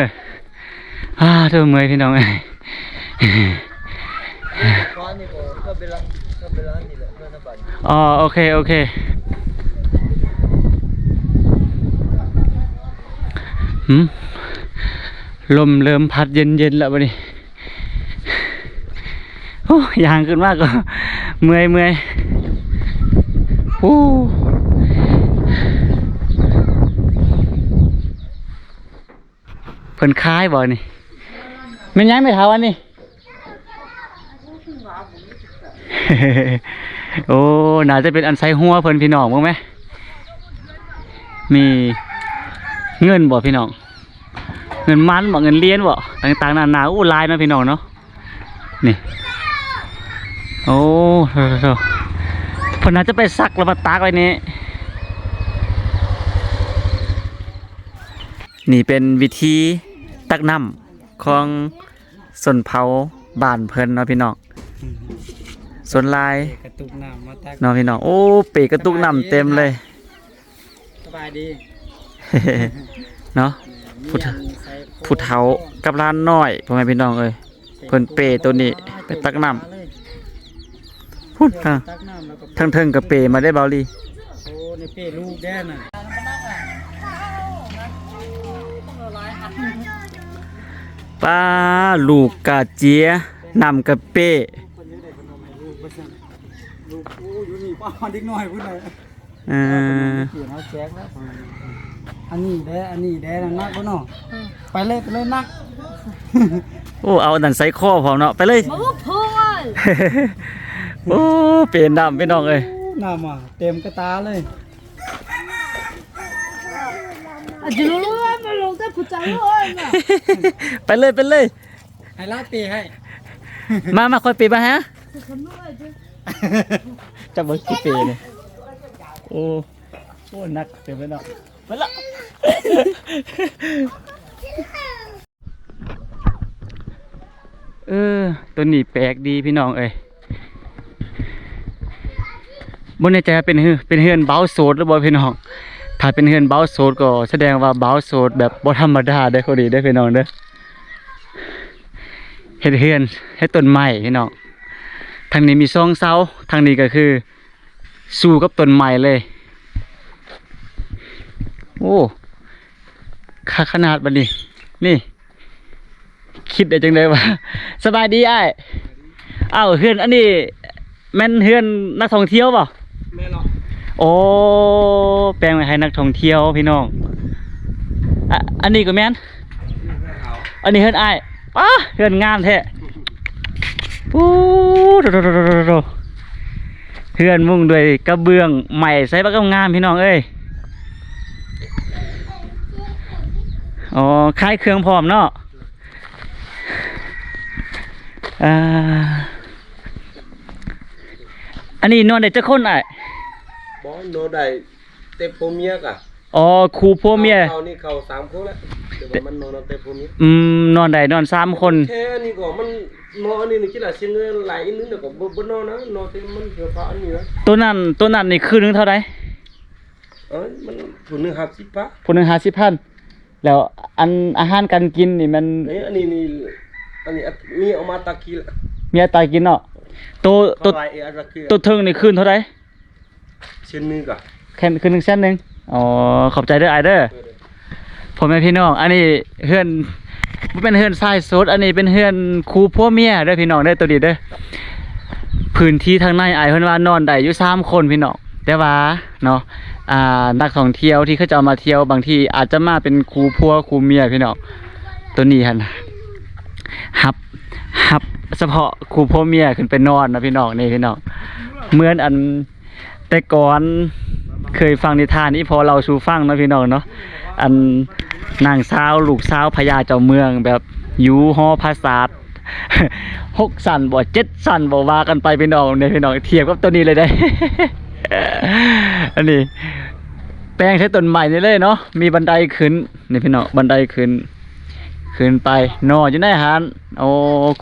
ອາ ໂທ້ ເມື່ອຍພີ່ນ້ອງເອີຍ. ອໍ ໂອເຄ ໂອເຄ. ຫືມ ລົມເລີ່ມພັດເຢັນໆ ແລ້ວບັດນີ້. ໂອ້ ຍ່າງຂຶ້ນມາກໍເມື່ອຍໆ. ໂອ້ ເພິ່ນຂາຍບໍ່ນີ້? ແມ່ນຫຍັງແມ່ເຖົ້າອັນນີ້? ໂອ້ ໜ້າຈະເປັນອັນໃສ່ຫົວເພິ່ນ ພີ່ນ້ອງເບິ່ງແມ. ມີເງິນບໍ່ພີ່ນ້ອງ? ເງິນມັນບໍ່? ເງິນຫຼຽນບໍ່? ຕ່າງໆນານາ. ໂອ້ ຫຼາຍເນາະພີ່ນ້ອງເນາະ. ນີ້ ໂອ້ ໂທ້ໆໆ. ເພິ່ນໜ້າຈະໄປຊັກແລ້ວມາຕາກໄວ້ນີ້. ນີ້ເປັນວິທີຕັກນ້ຳຂອງຊົນເຜົ່າບ້ານເພິ່ນເນາະພີ່ນ້ອງ. ສ່ວນຫຼາຍ ເປກະຕຸກນ້ຳມາຕັກເນາະພີ່ນ້ອງ. ໂອ້ ເປກະຕຸກນ້ຳເຕັມເລີຍ. ສະບາຍດີເນາະ. ຜູ້ເຖົ້າ ຜູ້ເຖົ້າກັບຫຼານນ້ອຍ ພໍ່ແມ່ພີ່ນ້ອງເອີຍ. ເພິ່ນເປໂຕນີ້ໄປຕັກນ້ຳ. ພຸ້ນ ທາງເທິງກໍເປມາເດ້ ເບົາລີ. ໂອ້ ນີ້ເປລູກແດ່ນະ. ປ້າ ລູກກະເຈຍ ນ້ຳກະເປ. ລູກ ໂອ້ ຢູ່ນີ້ ປ້າ ເດັກນ້ອຍພຸ້ນນະ. ເອີ ເອີ ເຮົາແຈກແລ້ວ. ອັນນີ້ແດ່ ອັນນີ້ແດ່ ໜັກບໍ່ເນາະ? ເອີ ໄປເລີຍ ໄປເລີຍ ໜັກ. ໂອ້ ເອົາອັນນັ້ນໃສ່ຄໍພ້ອມເນາະ. ໄປເລີຍ ມາເພິ່ນ. ໂອ້ ເປນ້ຳ ພີ່ນ້ອງເອີຍ. ນ້ຳມາເຕັມກະຕາເລີຍ. ອາ ຈະລົງ ມາລົງແຕ່ຜູ້ເຈົ້າເອີຍນະ. ໄປເລີຍ ໄປເລີຍ. ໃຫ້ລາວເປໃຫ້. ມາ ມາ ຂ້ອຍເປມາຫາ. ຈັກເບິ່ງຊິເປນີ້. ໂອ້ ໂອ້ ໜັກເຕີບເລີຍເນາະ. ໄປລະ. ເອີ ໂຕນີ້ແປກດີພີ່ນ້ອງເອີຍ. ບໍ່ແນ່ໃຈວ່າເປັນເຮືອນ ເປັນເຮືອນບ່າວໂສດຫຼືບໍ່ພີ່ນ້ອງ. ຖ້າເປັນເຮືອນບ່າວໂສດກໍສະແດງວ່າບ່າວໂສດແບບບໍ່ທຳມະດາເດີ້ ຄົນນີ້ເດີ້ ພີ່ນ້ອງເດີ້. ເຮັດເຮືອນ ເຮັດຕົ້ນໄມ້ພີ່ນ້ອງ. ທາງນີ້ມີສອງເສົາ ທາງນີ້ກໍຄື ສູ້ກັບຕົ້ນໄມ້ເລີຍ. ໂອ້ ຄັກຂະໜາດບັດນີ້. ນີ້ ຄິດໄດ້ຈັ່ງໃດວະ? ສະບາຍດີອ້າຍ. ອ້າວ ເຮືອນອັນນີ້ແມ່ນເຮືອນນັກທ່ອງທ່ຽວບໍ່? ແມ່ນເນາະ. ໂອ້ ແປງໄວ້ໃຫ້ນັກທ່ອງທ່ຽວພີ່ນ້ອງ. ອະ ອັນນີ້ກໍແມ່ນ. ອັນນີ້ເຮືອນອ້າຍ. ປ້າ ເຮືອນງາມແທ້. ປູ ໂທ້ໆໆ ເຮືອນມຸງດ້ວຍກະເບື້ອງໄມ້ ໃສ່ບັກງາມໆ ພີ່ນ້ອງເອີຍ. ອໍ ຂາຍເຄື່ອງພ້ອມເນາະ. ອ່າ ອັນນີ້ນອນໄດ້ຈັກຄົນອ້າຍ? ບໍ່ ນອນໄດ້ແຕ່ຜົວເມຍກະ. ອໍ ຄູ່ຜົວເມຍ. ເຮົານີ້ເຂົ້າສາມຄົນແລ້ວ ແຕ່ວ່າມັນນອນນຳແຕ່ຜົວເມຍ. ອືມ ນອນໄດ້ນອນສາມຄົນ. ແຄ່ນີ້ກໍມັນນອນ ອັນນີ້ນີ້ກິນຫຼາຍ ເສຍເງິນຫຼາຍອີກໜຶ່ງ ແລ້ວກໍບໍ່ ບໍ່ນອນນະ ນອນແຕ່ມັນເຫຼືອພາອັນນີ້ນະ. ໂຕນັ້ນ ໂຕນັ້ນນີ້ຄືນໜຶ່ງເທົ່າໃດ? ເອີ ມັນຜູ້ໜຶ່ງຫ້າສິບພັນ ຜູ້ໜຶ່ງຫ້າສິບພັນ. ແລ້ວອັນອາຫານການກິນນີ້ມັນ ເອີ ອັນນີ້ນີ້ ອັນນີ້ມີເອົາມາຕາກີ້ລະ ມີອັດຕາກິນເນາະ. ໂຕ ໂຕ ໂຕເທິງນີ້ຄືນເທົ່າໃດ? ເຊນໜຶ່ງກະ ຄືນໜຶ່ງແສນໜຶ່ງ. ອໍ ຂອບໃຈເດີ້ອ້າຍເດີ້. ເອີ ເດີ້ ພໍ່ແມ່ພີ່ນ້ອງ ອັນນີ້ເຮືອນ ບໍ່ແມ່ນເຮືອນຊາຍໂສດ ອັນນີ້ເປັນເຮືອນຄູ່ຜົວເມຍເດີ້ພີ່ນ້ອງເດີ້ ໂຕນີ້ເດີ້. ພື້ນທີ່ທາງໃນອ້າຍເພິ່ນວ່ານອນໄດ້ຢູ່ສາມຄົນພີ່ນ້ອງ ແຕ່ວ່າເນາະ ອ່າ ນັກທ່ອງທ່ຽວທີ່ເຂົາເຈົ້າມາທ່ຽວ ບາງທີອາດຈະມາເປັນຄູ່ຜົວຄູ່ເມຍພີ່ນ້ອງ. ໂຕນີ້ຫັ້ນ ຮັບ ຮັບສະເພາະຄູ່ຜົວເມຍຂຶ້ນໄປນອນເນາະພີ່ນ້ອງ. ນີ້ພີ່ນ້ອງ ເໝືອນອັນ ແຕ່ກ່ອນເຄີຍຟັງນິທານອີ່ພໍ່ເລົ່າສູ່ຟັງເນາະພີ່ນ້ອງເນາະ ອັນນາງສາວ ລູກສາວພະຍາເຈົ້າເມືອງ ແບບຢູ່ຫໍຜາສາດຫົກຊັ້ນບໍ່ ເຈັດຊັ້ນບໍ່ ວ່າກັນໄປພີ່ນ້ອງ. ນີ້ພີ່ນ້ອງ ທຽບກັບໂຕນີ້ເລີຍເດ້. ອັນນີ້ແປງໃສ່ຕົ້ນໄມ້ນີ້ເລີຍເນາະ ມີບັນໄດຂຶ້ນ. ນີ້ພີ່ນ້ອງ ບັນໄດຂຶ້ນ ຂຶ້ນໄປນອນຢູ່ໃນຫັ້ນ. ໂອ້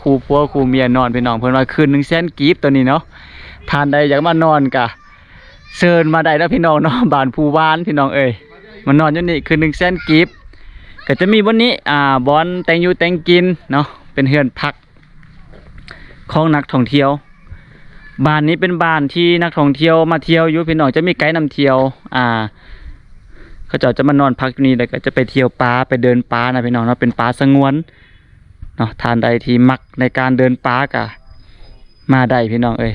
ຄູ່ຜົວຄູ່ເມຍນອນພີ່ນ້ອງ ເພິ່ນວ່າຄືນໜຶ່ງແສນກີບໂຕນີ້ເນາະ. ທ່ານໃດຢາກມານອນກະເຊີນມາໄດ້ເນາະພີ່ນ້ອງເນາະ ບ້ານພູວານພີ່ນ້ອງເອີຍ ມານອນຢູ່ນີ້ຄືນໜຶ່ງແສນກີບ ກະຈະມີບ່ອນນີ້ ອ່າ ບ່ອນແຕ່ງຢູ່ແຕ່ງກິນເນາະ ເປັນເຮືອນພັກຂອງນັກທ່ອງທ່ຽວ. ບ້ານນີ້ເປັນບ້ານທີ່ນັກທ່ອງທ່ຽວມາທ່ຽວຢູ່ພີ່ນ້ອງ ຈະມີໄກນຳທ່ຽວ ອ່າ ເຂົາເຈົ້າຈະມານອນພັກຢູ່ນີ້ ແລ້ວກະຈະໄປທ່ຽວປ່າ ໄປເດີນປ່ານະພີ່ນ້ອງເນາະ ເປັນປ່າສະຫງວນເນາະ. ທ່ານໃດທີ່ມັກໃນການເດີນປ່າກະ ມາໄດ້ພີ່ນ້ອງເອີຍ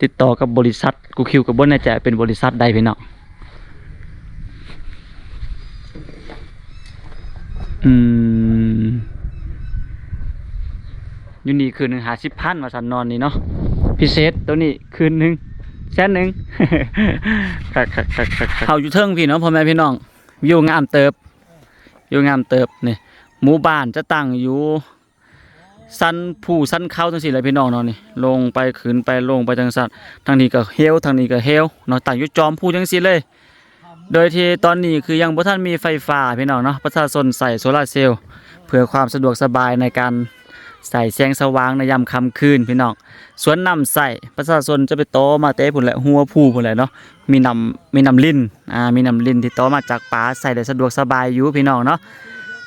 ຕິດຕໍ່ກັບບໍລິສັດ ກູຄິວກໍບໍ່ແນ່ໃຈເປັນບໍລິສັດໃດພີ່ນ້ອງ. ອືມ ຢູ່ນີ້ຄືນໜຶ່ງຫ້າສິບພັນວ່າຊັ້ນ ນອນນີ້ເນາະ ພິເສດໂຕນີ້ຄືນໜຶ່ງແສນໜຶ່ງ. ຄັກໆໆໆ ເຮົາຢູ່ເທິງພີ້ເນາະ ພໍ່ແມ່ພີ່ນ້ອງ ວິວງາມເຕີບ ວິວງາມເຕີບ. ນີ້ ໝູ່ບ້ານຈະຕັ້ງຢູ່ ຊັນພູຊັນເຂົາຈັ່ງຊີ້ແຫຼະພີ່ນ້ອງເນາະ. ນີ້ ລົງໄປ ຂຶ້ນໄປ ລົງໄປຈັ່ງຊັ້ນ ທາງນີ້ກໍເຫວ ທາງນີ້ກໍເຫວເນາະ ຕັ້ງຢູ່ຈອມພູຈັ່ງຊີ້ເລີຍ. ໂດຍທີ່ຕອນນີ້ຄືຍັງບໍ່ທັນມີໄຟຟ້າພີ່ນ້ອງເນາະ ປະຊາຊົນໃຊ້ໂຊລາເຊວ ເພື່ອຄວາມສະດວກສະບາຍໃນການໃຊ້ແສງສະຫວ່າງໃນຍາມຄ່ຳຄືນພີ່ນ້ອງ. ສ່ວນນ້ຳໃຊ້ ປະຊາຊົນຈະໄປຕໍ່ມາແຕ່ພຸ້ນແຫຼະ ຫົວພູພຸ້ນແຫຼະເນາະ ມີນ້ຳ ມີນ້ຳລິນ ອ່າ ມີນ້ຳລິນທີ່ຕໍ່ມາຈາກປ່າ ໃຊ້ໄດ້ສະດວກສະບາຍຢູ່ພີ່ນ້ອງເນາະ.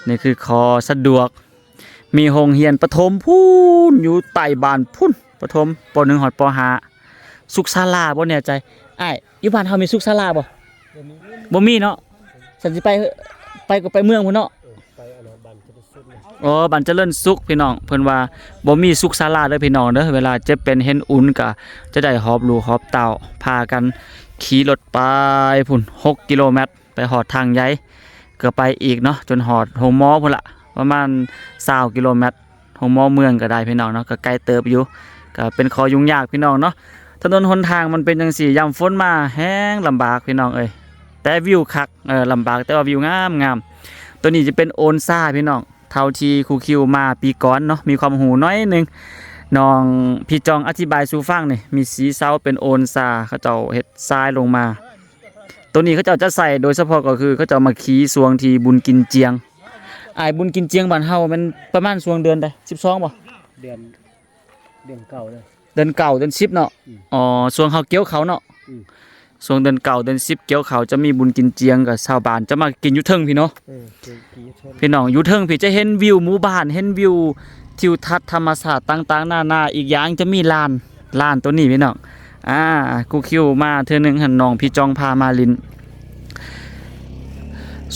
ນີ້ຄືຂໍ້ສະດວກ ມີໂຮງຮຽນປະຖົມພຸ້ນ ຢູ່ໃຕ້ບ້ານພຸ້ນ ປະຖົມ ປໍໜຶ່ງຮອດປໍຫ້າ. ສຸກສາລາບໍ່ແນ່ໃຈ ອ້າຍ ຢູ່ບ້ານເຮົາມີສຸກສາລາບໍ່? ບໍ່ມີ ບໍ່ມີເນາະ. ສັນຊິໄປ ໄປກໍໄປເມືອງພຸ້ນເນາະ. ເອີ ໄປອັນນັ້ນ ບ້ານຈະໄປສຸກນະ. ອໍ ບ້ານຈະເລີນສຸກພີ່ນ້ອງ ເພິ່ນວ່າບໍ່ມີສຸກສາລາເດີພີ່ນ້ອງເດີ. ເວລາເຈັບເປັນເຫັນອຸ່ນກະຈະໄດ້ຫອບລູກຫອບເຕົ້າ ພາກັນຂີ່ລົດໄປພຸ້ນຫົກກິໂລແມັດ ໄປຮອດທາງໃຫຍ່ ກໍໄປອີກເນາະ ຈົນຮອດໂຮງໝໍພຸ້ນລະ ປະມານຊາວກິໂລແມັດ ໂຮງໝໍເມືອງກໍໄດ້ພີ່ນ້ອງເນາະ ກໍໄກເຕີບຢູ່ ກໍເປັນຂໍ້ຫຍຸ້ງຍາກພີ່ນ້ອງເນາະ. ຖະໜົນຫົນທາງມັນເປັນຈັ່ງຊີ້ ຍາມຝົນມາແຮງລຳບາກພີ່ນ້ອງເອີຍ ແຕ່ວິວຄັກ ເອີ ລຳບາກແຕ່ວ່າວິວງາມໆ. ໂຕນີ້ຈະເປັນໂອນຊາພີ່ນ້ອງ ເທົ່າທີ່ຄູຄິວມາປີກ່ອນເນາະ ມີຄວາມຮູ້ໜ້ອຍໜຶ່ງ ນ້ອງພີ່ຈ່ອງອະທິບາຍສູ່ຟັງ. ນີ້ ມີສີເຊົາເປັນໂອນຊາ ເຂົາເຈົ້າເຮັດຊາຍລົງມາ. ໂຕນີ້ເຂົາເຈົ້າຈະໃຊ້ໂດຍສະເພາະກໍຄືເຂົາເຈົ້າມາຂີ່ຊ່ວງທີ່ບຸນກິນຈຽງ. ອ້າຍ ບຸນກິນຈຽງບ້ານເຮົາແມ່ນປະມານຊ່ວງເດືອນໃດ? ສິບສອງບໍ່? ເດືອນ ເດືອນເກົ້າເດີ ເດືອນເກົ້າ ເດືອນສິບເນາະ. ອືມ ອໍ ຊ່ວງເຮົາກ່ຽວເຂົ້າເນາະ. ອືມ ຊ່ວງເດືອນເກົ້າ ເດືອນສິບກ່ຽວເຂົ້າ ຈະມີບຸນກິນຈຽງ ກໍຊາວບ້ານຈະມາກິນຢູ່ເທິງພີ້ເນາະ. ເອີ ກິນຢູ່ເທິງ ພີ່ນ້ອງ ຢູ່ເທິງພີ້ຈະເຫັນວິວໝູ່ບ້ານ ເຫັນວິວທິວທັດທຳມະຊາດຕ່າງໆນານາ. ອີກຢ່າງຈະມີລານ ລານໂຕນີ້ພີ່ນ້ອງ ອ່າ ກູຄິວມາເທື່ອໜຶ່ງຫັ້ນ ນ້ອງພີ່ຈ່ອງພາມາຫຼິ້ນ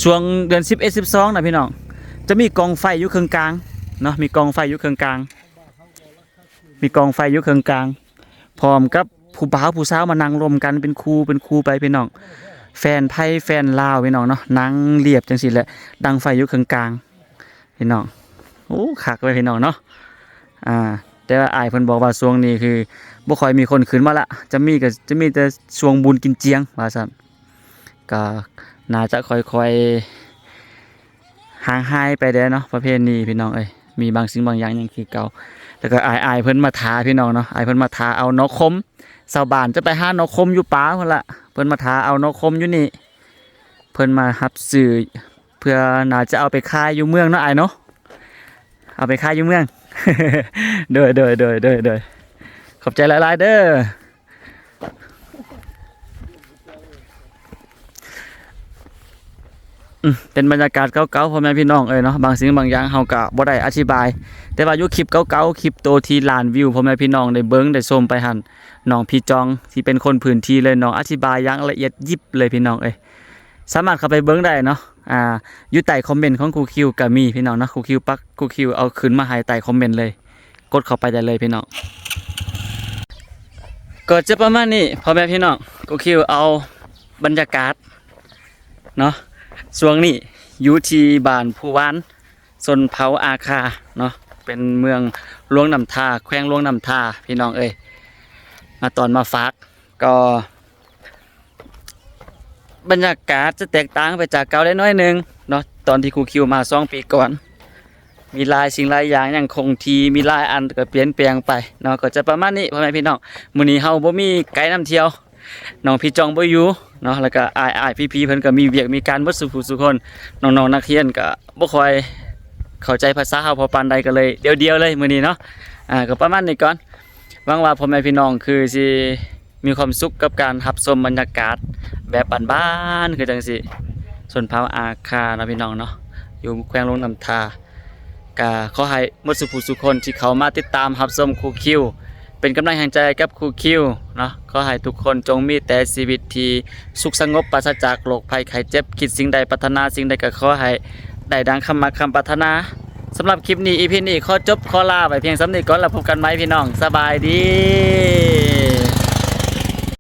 ຊ່ວງເດືອນສິບເອັດ ສິບສອງນະພີ່ນ້ອງ ຈະມີກອງໄຟຢູ່ເຄິ່ງກາງເນາະ ມີກອງໄຟຢູ່ເຄິ່ງກາງ ມີກອງໄຟຢູ່ເຄິ່ງກາງ ພ້ອມກັບຜູ້ບ່າວຜູ້ສາວມານັ່ງລົມກັນເປັນຄູ່ເປັນຄູ່ໄປພີ່ນ້ອງ ແຟນໄທແຟນລາວພີ່ນ້ອງເນາະ ນັ່ງລຽບຈັ່ງຊີ້ແຫຼະ ດັງໄຟຢູ່ເຄິ່ງກາງ ພີ່ນ້ອງ. ໂອ້ ຄັກເວີຍພີ່ນ້ອງເນາະ. ອ່າ ແຕ່ວ່າອ້າຍເພິ່ນບອກວ່າຊ່ວງນີ້ຄືບໍ່ຄ່ອຍມີຄົນຂຶ້ນມາລະ ຈະມີກໍຈະມີແຕ່ຊ່ວງບຸນກິນຈຽງວ່າຊັ້ນ ກໍໜ້າຈະຄ່ອຍໆ ຫ່າງຫາຍໄປແດ່ເນາະ ປະເພນີພີ່ນ້ອງເອີຍ ມີບາງສິ່ງບາງຢ່າງຍັງຄືເກົ່າ. ແລ້ວກໍອ້າຍໆເພິ່ນມາຖ້າພີ່ນ້ອງເນາະ ອ້າຍເພິ່ນມາຖ້າເອົາໜໍ່ຂົມ ຊາວບ້ານຈະໄປຫາໜໍ່ຂົມຢູ່ປ່າພຸ້ນລະ ເພິ່ນມາຖ້າເອົາໜໍ່ຂົມຢູ່ນີ້ ເພິ່ນມາຮັບຊື້ ເພື່ອໜ້າຈະເອົາໄປຂາຍຢູ່ເມືອງເນາະອ້າຍເນາະ ເອົາໄປຂາຍຢູ່ເມືອງ. ໂດຍ ໂດຍ ໂດຍ ໂດຍ ໂດຍ ຂອບໃຈຫຼາຍໆເດີ. ອືມ ເປັນບັນຍາກາດເກົ່າໆ ພໍ່ແມ່ພີ່ນ້ອງເອີຍເນາະ ບາງສິ່ງບາງຢ່າງເຮົາກະບໍ່ໄດ້ອະທິບາຍ ແຕ່ວ່າຢູ່ຄລິບເກົ່າໆ ຄລິບໂຕທີ່ລ້ານວິວ ພໍ່ແມ່ພີ່ນ້ອງໄດ້ເບິ່ງໄດ້ຊົມໄປຫັ້ນ ນ້ອງພີ່ຈ່ອງທີ່ເປັນຄົນພື້ນທີ່ເລີຍ ນ້ອງອະທິບາຍຢ່າງລະອຽດຢິບເລີຍພີ່ນ້ອງເອີຍ ສາມາດເຂົ້າໄປເບິ່ງໄດ້ເນາະ. ອ່າ ຢູ່ໃຕ້ຄອມເມັນຂອງຄູຄິວກໍມີພີ່ນ້ອງເນາະ ຄູຄິວປັກ ຄູຄິວເອົາຂຶ້ນມາໃຫ້ໃຕ້ຄອມເມັນເລີຍ ກົດເຂົ້າໄປໄດ້ເລີຍພີ່ນ້ອງ. ກໍຈະປະມານນີ້ພໍ່ແມ່ພີ່ນ້ອງ ຄູຄິວເອົາບັນຍາກາດເນາະ ຊ່ວງນີ້ຢູ່ທີ່ບ້ານພູວານ ຊົນເຜົ່າອາຄາເນາະ ເປັນເມືອງຫຼວງນ້ຳທາ ແຂວງຫຼວງນ້ຳທາ ພີ່ນ້ອງເອີຍ ມາຕ້ອນມາຝາກ ກໍບັນຍາກາດຈະແຕກຕ່າງໄປຈາກເກົ່າໄດ້ໜ້ອຍໜຶ່ງເນາະ ຕອນທີ່ຄູຄິວມາສອງປີກ່ອນ ມີຫຼາຍສິ່ງຫຼາຍຢ່າງຍັງຄົງທີ່ ມີຫຼາຍອັນກໍປ່ຽນແປງໄປເນາະ. ກໍຈະປະມານນີ້ພໍ່ແມ່ພີ່ນ້ອງ ມື້ນີ້ເຮົາບໍ່ມີໄກນຳທ່ຽວ ນ້ອງພີ່ຈ່ອງບໍ່ຢູ່ເນາະ ແລ້ວກໍອ້າຍໆ ພີ່ໆ ເພິ່ນກໍມີວຽກມີການໝົດສູ່ຜູ້ສູ່ຄົນ ນ້ອງໆ ນັກຮຽນກໍບໍ່ຄ່ອຍເຂົ້າໃຈພາສາເຮົາພໍປານໃດ ກໍເລີຍດຽວໆ ເລີຍມື້ນີ້ເນາະ. ອ່າ ກໍປະມານນີ້ກ່ອນ ຫວັງວ່າພໍ່ແມ່ພີ່ນ້ອງຄືຊິມີຄວາມສຸກກັບການຮັບຊົມບັນຍາກາດແບບບ້ານໆ ຄືຈັ່ງຊີ້ ຊົນເຜົ່າອາຄາເນາະພີ່ນ້ອງເນາະ ຢູ່ແຂວງຫຼວງນ້ຳທາ. ກະຂໍໃຫ້ໝົດສູ່ຜູ້ສູ່ຄົນທີ່ເຂົ້າມາຕິດຕາມຮັບຊົມຄູຄິວ ເປັນກຳລັງແຮງໃຈໃຫ້ກັບຄູຄິວເນາະ. ຂໍໃຫ້ທຸກຄົນຈົ່ງມີແຕ່ຊີວິດທີ່ສຸກສະຫງົບ ປາສະຈາກໂລກໄພໄຂ້ເຈັບ, ຄິດສິ່ງໃດ ປາດຖະໜາສິ່ງໃດ ກໍຂໍໃຫ້ໄດ້ດັ່ງຄຳມັກຄຳປາດຖະໜາ. ສຳລັບຄລິບນີ້ ອີພີນີ້ ຂໍຈົບຂໍລາໄວ້ພຽງສ່ຳນີ້ກ່ອນ ແລ້ວພົບກັນໃໝ່ພີ່ນ້ອງ. ສະບາຍດີ.